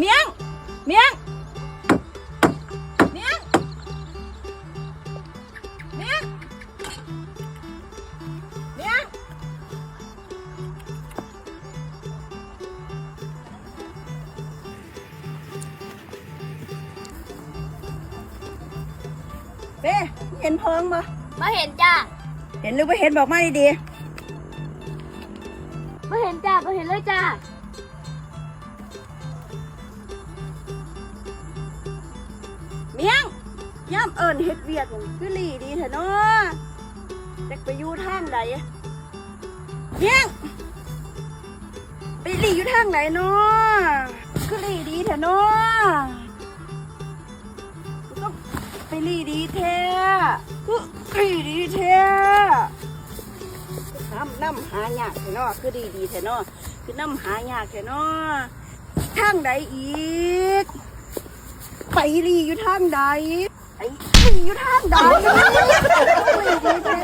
ມຽງ ມຽງ ມຽງ ມຽງ ມຽງ. ເປ້ ເຫັນເພິ່ນບໍ່? ບໍ່ເຫັນຈ້າ. ເຫັນຫຼືບໍ່ເຫັນ? ບອກມາດີໆ. ບໍ່ເຫັນຈ້າ ບໍ່ເຫັນເລີຍຈ້າ. ມຽງ ຍາມເອີ້ນເຮັດວຽກນັ້ນ ຄືຫຼີ່ດີແທ້ເນາະ. ຈັກໄປຢູ່ທາງໃດ? ມຽງ ໄປຫຼີ່ຢູ່ທາງໃດເນາະ? ຄືຫຼີ່ດີແທ້ເນາະ. ໄປຫຼີ່ດີແທ້ ຄືຫຼີ່ດີແທ້. ນຳ ນຳຫາຍາກແທ້ເນາະ ຄືດີດີແທ້ເນາະ ຄືນຳຫາຍາກແທ້ເນາະ. ທາງໃດອີກ? ໄປຫຼີ່ຢູ່ທາງໃດ? ໄປຫຼີ່ຢູ່ທາງໃດ? ຫຼີ່ດີແທ້